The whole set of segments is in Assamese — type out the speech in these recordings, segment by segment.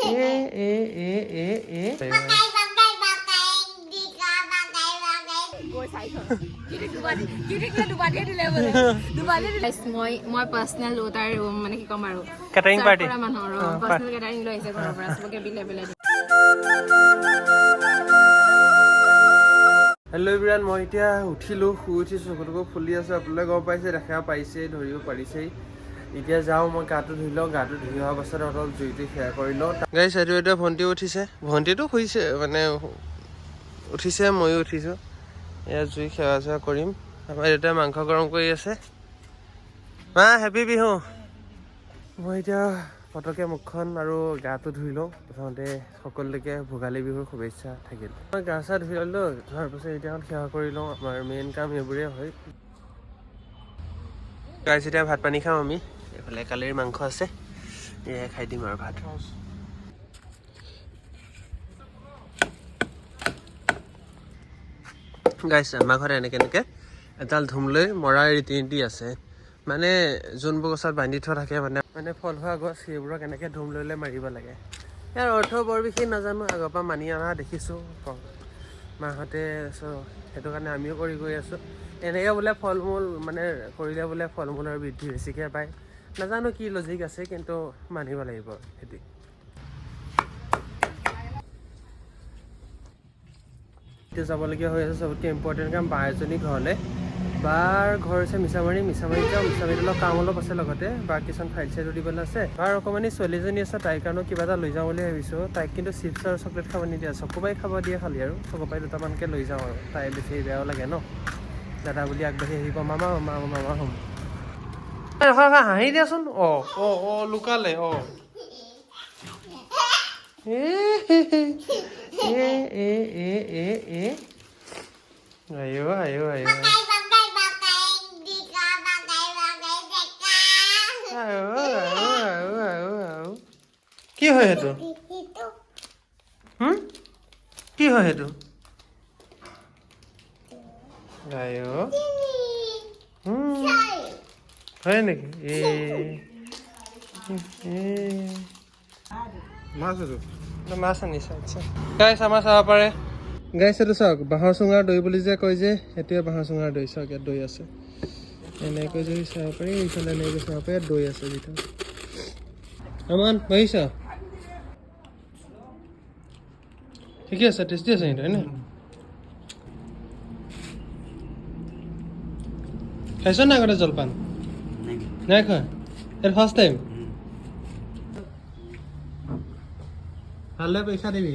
এ এ এ এ এ। মই পাৰ্চনেল তাৰ মানে কি ক'ম আৰু কেটাৰিং পাৰ্টি কৰা মানুহ আৰু পাৰ্চনেল কেটাৰিং লৈ আহিছে ঘৰৰ পৰা, চবকে বিলাই বিলাই। হেল্ল' ইব্ৰান, মই এতিয়া উঠিলোঁ, শুই উঠি চকু ফুলি আছোঁ। আপোনালোকে গম পাইছে, দেখা পাইছে, ধৰিব পাৰিছেই। এতিয়া যাওঁ, মই গাটো ধুই লওঁ। গাটো ধুই অহাৰ পাছত অলপ জুইটো সেৱা কৰি লওঁ। গাইছ, এইটো এতিয়া ভণ্টিও উঠিছে, ভণ্টিটো শুইছে মানে উঠিছে, ময়ো উঠিছোঁ। এয়া জুই সেৱা চেৱা কৰিম। আমাৰ দেউতাই মাংস গৰম কৰি আছে। মা, হেপী বিহু। মই এতিয়া পটককৈ মুখখন আৰু গাটো ধুই লওঁ। প্ৰথমতে সকলোকে ভোগালী বিহুৰ শুভেচ্ছা থাকিল। মই গা চা ধুই ল'লোঁ, ধোৱাৰ পাছত এতিয়া অকণ সেৱা কৰি লওঁ। আমাৰ মেইন কাম এইবোৰেই হয়। গাইছ, এতিয়া ভাত পানী খাম আমি। এইফালে কালিৰ মাংস আছে, এয়াই খাই দিম আৰু ভাত। গাইছ, আমাৰ ঘৰত এনেকৈ এনেকৈ এডাল ধুম লৈ মৰাৰ ৰীতি নীতি আছে। মানে যোনবোৰ গছত বান্ধি থোৱা থাকে, মানে মানে ফল হোৱা গছ, সেইবোৰক এনেকৈ ধুম লৈ লৈ মাৰিব লাগে। ইয়াৰ অৰ্থ বৰ বিশেষ নাজানো, আগৰ পৰা মানি অনা দেখিছোঁ মাহঁতে। চ' সেইটো কাৰণে আমিও কৰি গৈ আছোঁ। এনেকৈ বোলে ফল মূল মানে কৰিলে বোলে ফল মূলৰ বৃদ্ধি বেছিকৈ পায়। নাজানো কি লজিক আছে, কিন্তু মানিব লাগিব সেইটোৱে। এতিয়া যাবলগীয়া হৈ আছে চবতকৈ ইম্পৰ্টেণ্ট কাম, বা এজনী ঘৰলৈ। বাৰ ঘৰ হৈছে মিছামাৰী। মিছামাৰীত যাওঁ, মিছামাৰীত অলপ কাম অলপ আছে, লগতে বাৰ কিছুমান ফাইল চাইলো দিবলৈ আছে। বাৰ অকণমানি ছোৱালীজনী আছে, তাইৰ কাৰণেও কিবা এটা লৈ যাওঁ বুলি ভাবিছোঁ। তাইক কিন্তু চিপছ আৰু চকলেট খাব নিদিয়ে, চকোপাই খাব দিয়ে খালি। আৰু চকোপাই দুটামানকৈ লৈ যাওঁ আৰু তাই বেছি বেয়াও লাগে ন, দাদা বুলি আগবাঢ়ি আহিব, মামা মামা মামা হ'ম। হাঁহি দিয়াচোন। অঁ অঁ অঁ, লুকালে। অঁ, এ এ এ এ এ এ, আয়ো আয়ো আয়ো আয়ো আয়ো আয়ো আয়ো। কি হয় সেইটো? কি হয় সেইটো? আয়ো, হয় নেকি? এ এ, মাছ এইটো। মাছ আনিছে। আচ্ছা গাইছ, আমাৰ চাব পাৰে গাইছ, এইটো চাওক, বাঁহৰ চুঙাৰ দৈ বুলি যে কয় যে, সেইটোৱে বাঁহৰ চুঙাৰ দৈ। চাওক, ইয়াত দৈ আছে। এনেকৈ যদি চাব পাৰি, এইফালে এনেকৈ চাব পাৰি, ইয়াত দৈ আছে ভিতৰত। আমান বহিছ, ঠিকে আছে, টেষ্টি আছে কিন্তু, হয়নে? খাইছ নাই আগতে জলপান? নাই খোৱা, এইটো ফাৰ্ষ্ট টাইম। ভালদৰে পৰীক্ষা দিবি।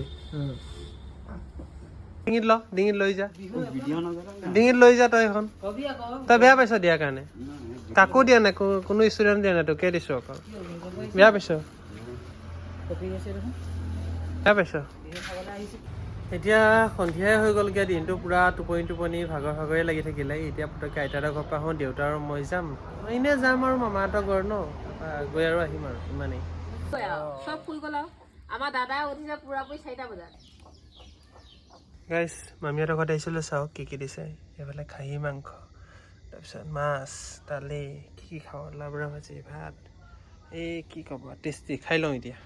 ডিঙিত ল, ডিঙিত লৈ যা, ডিঙিত লৈ যা তই এখন। তই বেয়া পাইছ দিয়াৰ কাৰণে? কাকো দিয়া নাই, কোনো ষ্টুডেণ্ট দিয়া নাই, তোকে দিছো অকল। বেয়া পাইছ? বেয়া পাইছ? এতিয়া সন্ধিয়াই হৈ গ'লগৈ, দিনটো পূৰা টোপনি টোপনি ভাগৰ ভাগৰে লাগি থাকিলে। এতিয়া পটককৈ আইতাহঁতৰ ঘৰৰ পৰা আহোঁ, দেউতা আৰু মই যাম, এনেই যাম আৰু মামাহঁতৰ ঘৰ ন, তাৰপৰা গৈ আৰু আহিম আৰু ইমানেই। চব শুই গ'ল আৰু আমাৰ দাদা উঠিছে পুৰাপুৰি 4টা বজাত। গাইছ, মামীহঁতৰ ঘৰত আহিছিলোঁ, চাওক কি কি দিছে। এইফালে খাহী মাংস, তাৰপিছত মাছ, দালি, কি কি খাওঁ, লাবৰা ভাজি, ভাত, এই কি ক'ব টেষ্টি। খাই লওঁ এতিয়া।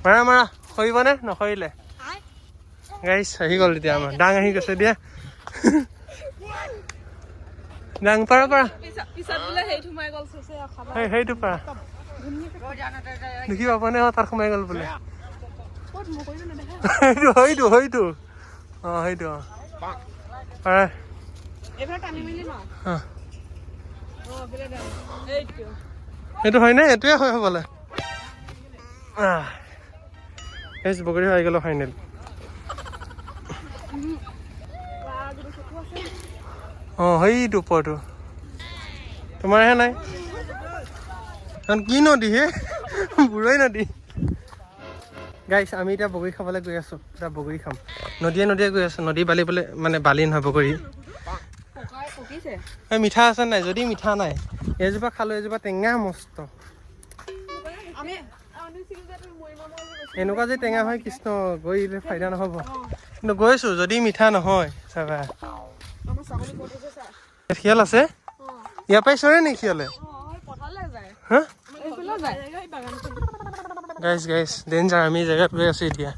মাৰা মাৰা, সৰিবনে নসৰিলে? গাইছ, আহি গ'ল এতিয়া আমাৰ ডাং আহি গৈছে। দিয়া ডাং, পাৰা পাৰা, সেইটো পাৰা, দেখি পাবনে? অঁ, তাত সোমাই গ'ল বোলে। সেইটো সেইটো সেইটো, অঁ সেইটো, অঁ পাৰা। সেইটো হয়নে? এইটোৱে হয় হ'বলা। বগৰী হৈ গ'ল ফাইনেল। অঁ, সেইটো ওপৰটো তোমাৰহে নাই। কি নদী হে? বুঢ়ৈ নদী। গাইছ, আমি এতিয়া বগৰী খাবলৈ গৈ আছোঁ। এতিয়া বগৰী খাম, নদীয়ে নদীয়ে গৈ আছোঁ। নদী বালি বোলে, মানে বালি নহয় বগৰী। এই মিঠা আছে নাই? যদি মিঠা নাই, এজোপা খালোঁ, এজোপা টেঙা মস্ত। এনেকুৱা যে টেঙা হয়, কৃষ্ণ, গৈ ফাইদা নহ'ব। কিন্তু গৈছোঁ, যদি মিঠা নহয় চাবা। শিয়াল আছে ইয়াৰ পৰাই চৰে নেকি শিয়ালে? হা। গাইছ গাইছ, ডেঞ্জাৰ, আমি জেগাত গৈ আছোঁ এতিয়া,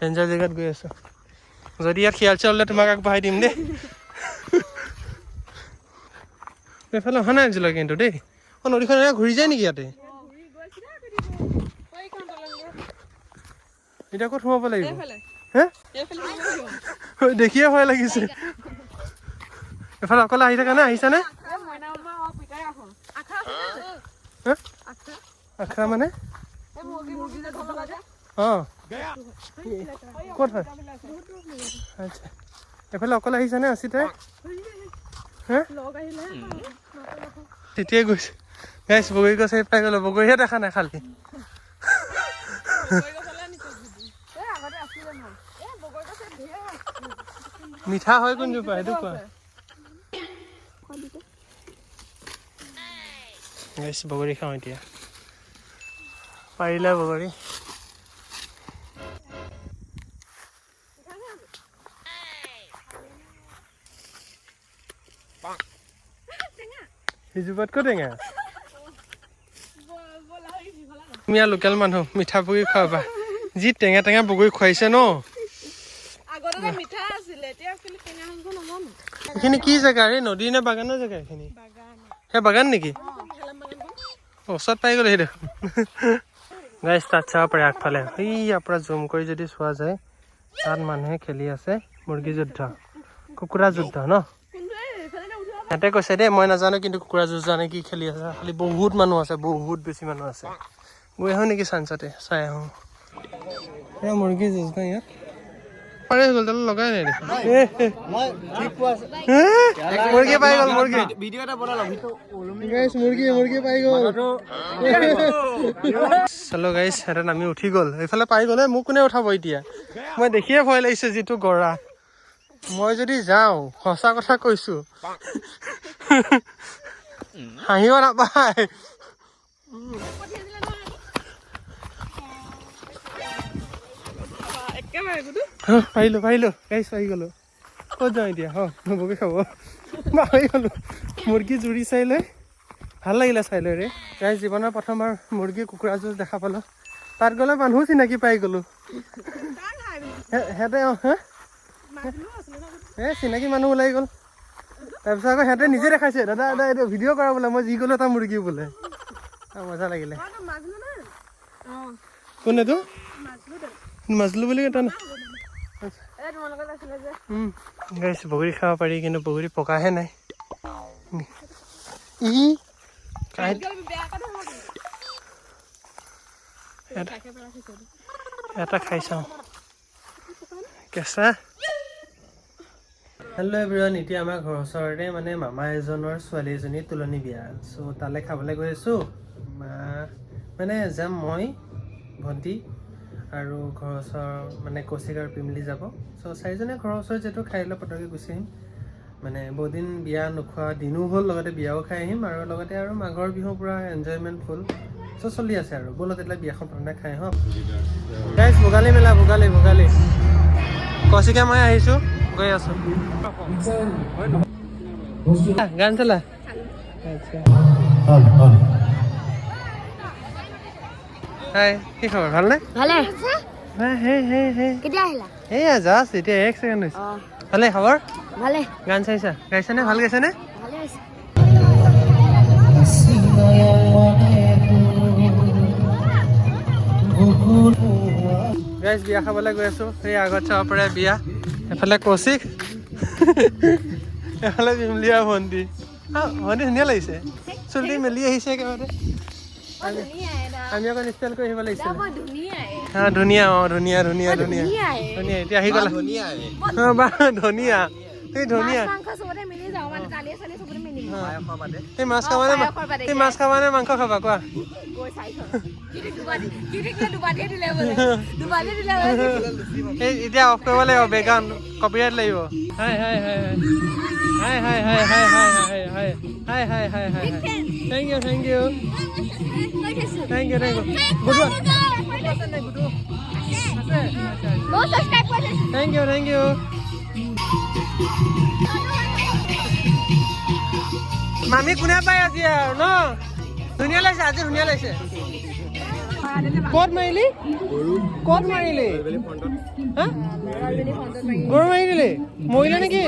ডেঞ্জাৰ জেগাত গৈ আছোঁ। যদি ইয়াত শিয়াল চিয়াল ওলাই তোমাক আগবঢ়াই দিম দেই। এইফালে অহা নাই আজিলৈকে কিন্তু দেই। অঁ, নদীখন এনেকৈ ঘূৰি যায় নেকি ইয়াতে? এতিয়া ক'ত সোমাব লাগিব? হে, দেখিয়ে ভয় লাগিছে। এফালে অকলে আহি থাকা নে? আহিছানে? আখৰা মানে? অঁ, ক'ত হয়? আচ্ছা, এফালে অকলে আহিছানে আছিতাই? হে, তেতিয়াই গৈছে। গাইছ, বগৰী গছ আহি পাই গ'লো, বগৰীহে দেখা নাই খালি। মিঠা হয় কোনজোপা সেইটো কোৱা। গাইছ, বগৰী খাওঁ এতিয়া, পাৰিলে বগৰী। সিজোপাতকৈ টেঙা। তুমি আৰু লোকেল মানুহ, মিঠা বগৰী খোৱাবা। যি টেঙা টেঙা বগৰী খুৱাইছে ন। এইখিনি কি জেগা ৰে? নদী নে বাগানৰ জেগা এইখিনি? সেই বাগান নেকি? ওচৰত পাই গ'ল সেই দেখোন। গাইছ, তাত চাব পাৰে আগফালে, ইয়াৰ পৰা জুম কৰি যদি চোৱা যায়, তাত মানুহে খেলি আছে মুৰ্গী যুদ্ধ, কুকুৰা যুদ্ধ ন। সিহঁতে কৈছে দেই, মই নাজানো কিন্তু কুকুৰা যুঁজ জানে কি খেলি আছে। খালি বহুত মানুহ আছে, বহুত বেছি মানুহ আছে। গৈ আহোঁ নেকি চান্সতে, চাই আহোঁ। এয়া মুৰ্গী যুঁজ ন ইয়াত? পাৰে হৈ গ'ল, তালৈ লগাই নাই দেখোন। মুৰ্গী পাই গ'ল, মুৰ্গী। মুৰ্গী মুৰ্গী পাই গ'ল। চলো গাইছ, সিহঁতে নামি উঠি গ'ল, এইফালে পাই গ'লে মোক কোনে উঠাব এতিয়া? মই দেখিয়ে ভয় লাগিছে যিটো গৰা। মই যদি যাওঁ, সঁচা কথা কৈছো, হাঁহিব নাপায়। পাৰিলো পাৰিলো গাইছ, পাৰি গ'লো। ক'ত যাওঁ এতিয়া? অঁ, বগৰী খাব পাহৰি গ'লো। মুৰ্গী জুৰি চাই লৈ ভাল লাগিলে চাই লৈ ৰে। গাইছ, জীৱনৰ প্ৰথমবাৰ মুৰ্গী কুকুৰা যুঁজ দেখা পালোঁ। তাত গ'লে মানুহো চিনাকি পাই গ'লো। সিহঁতে অঁ, হে এই চিনাকি মানুহ ওলাই গ'ল। তাৰপিছত আকৌ সিহঁতে নিজে দেখাইছে, দাদা দাদা এইটো ভিডিঅ' কৰা বোলে, মই যি গ'লো এটা মুৰ্গী বোলে। মজা লাগিলে। কোন এইটো? মাজলু বুলি এটা। গাইছ, বগৰী খাব পাৰি কিন্তু বগৰী পকাহে নাই। ই এটা খাই চাওঁ কেঁচা। হেল্ল' এভৰিৱান, এতিয়া আমাৰ ঘৰৰ ওচৰতে মানে মামা এজনৰ ছোৱালী এজনী তোলনি বিয়া। চ' তালৈ খাবলৈ গৈ আছোঁ। মানে যাম মই, ভণ্টি আৰু ঘৰৰ ওচৰৰ মানে কৌশিক আৰু পিমলি যাব। চ' চাৰিজনে ঘৰৰ ওচৰত যিহেতু খাই লৈ পটককৈ গুচি আহিম। মানে বহুত দিন বিয়া নোখোৱা দিনো হ'ল, লগতে বিয়াও খাই আহিম আৰু লগতে আৰু মাঘৰ বিহু পূৰা এনজয়মেণ্ট ফুল। চ' চলি আছে আৰু। ব'লক তেতিয়াহ'লে বিয়াখন প্ৰথমতে খাই আহোঁ। গাইছ, ভোগালী মেলা, ভোগালী ভোগালী। কৌশিকে মই আহিছোঁ, গৈ আছোঁ। গান চালা? আচ্ছা, হাই, কি খবৰ? ভালনে? ভালে। হে, কেতিয়া আহিলা? এইয়া জাষ্ট এতিয়া এক ছেকেণ্ড হৈছে। ভালে খবৰ? ভালে। গান চাইছা? গাইছানে? ভাল গাইছানে? ভালে হৈছে। গাইছ, বিয়া খাবলৈ গৈ আছোঁ। সেই আগত চাব পাৰে বিয়া, এফালে কৌশিক, এফালে বিমলিয়া ভণ্টি। ভণ্টি ধুনীয়া লাগিছে, চুলি মেলি আহিছে একেবাৰে। আমি অকণ ষ্টাইল কৰি আহিব লাগিছিলে। ধুনীয়া, অঁ ধুনীয়া ধুনীয়া ধুনীয়া ধুনীয়া। এতিয়া আহি গ'লা বা ধুনীয়া, তুমি ধুনীয়া। তুমি মাছ খাবানে? তুমি মাছ খাবানে মাংস খাবা কোৱা? এই এতিয়া অফ কৰিব লাগিব, বেকগ্ৰাউণ্ড কপিৰাইট লাগিব। হাই হাই হাই হাই হাই হাই হাই হাই হাই হাই হাই হাই হাই হাই। Thank you, thank you, thank you, thank you. Good. Thank you, thank you. মামী কোনে পাই আজি আৰু ন? ধুনীয়া লাগিছে আজি, ধুনীয়া লাগিছে। ক'ত মাৰিলি? ক'ত মাৰিলি? হা? গৰু মাৰি দিলি? মৰিলে নেকি?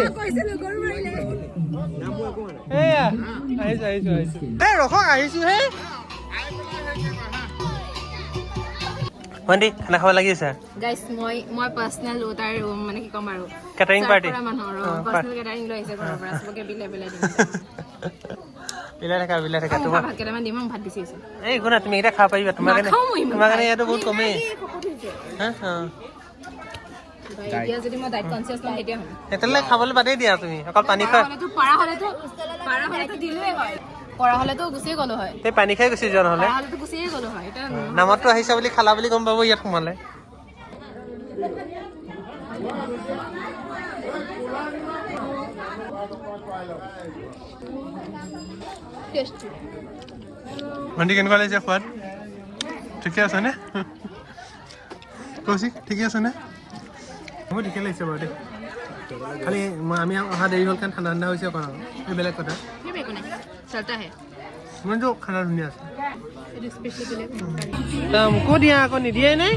এয়া আহিছো আহিছো আহিছো। এই ৰখক, আহিছো হে। ভণ্টি, খানা খাব লাগি আছে। গাইছ, মই পাৰ্চনেল তাৰ মানে কি ক'ম আৰু, কেটাৰিং পাৰ্টি। মানুহ আৰু পাৰ্চনেল কেটাৰিং লৈ আহিছে ঘৰৰ পৰা, চবকে বিলাই বিলাই দিম। বিলাই থাকা, বিলাই থাকা। তোমাৰ ভাত কেইটামান দিম, ভাত বেছি হৈছে। এই একো নাই, তুমি এতিয়া খাব পাৰিবা। তোমাৰ কাৰণে নাখাওঁ মই ইমান। তোমাৰ কাৰণে ইয়াতো বহুত কমেই। হা অ। এতিয়া যদি মই ডাইট কনচিয়াছ নহয় তেতিয়া হ'ম। তেতিয়াহ'লে খাবলৈ বাদেই দিয়া, তুমি অকল পানী খোৱা। পাৰা হ'লেতো দিলোৱে হয়, পৰা হ'লেতো গুচিয়ে গ'লো হয়। তুমি পানী খাই গুচি যোৱা নহ'লে। পৰা হ'লেতো গুচিয়ে গ'লো হয় এতিয়া। নামতটো আহিছা বুলি, খালা বুলি গম পাব ইয়াত সোমালে। টেষ্টি। ভণ্টি, কেনেকুৱা লাগিছে সোৱাদ? ঠিকে আছেনে? কৌশিক, ঠিকে আছেনে? মোৰ ঠিকে লাগিছে বাৰু দেই। খালি আমি অহা দেৰি হ'ল কাৰণে ঠাণ্ডা ঠাণ্ডা হৈছে অকণ আৰু এই বেলেগ কথা। সেই একো নাই, চলতা হে। কিন্তু খানা ধুনীয়া আছে। এইটো স্পেচিয়েল বেলেগ। মোকো দিয়া আকৌ, নিদিয়ে নে?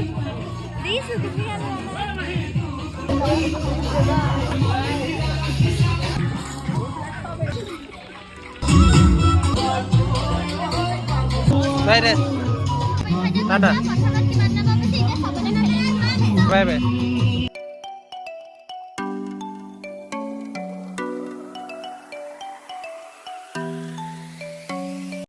বাই দে, টাটা, বাই বাই।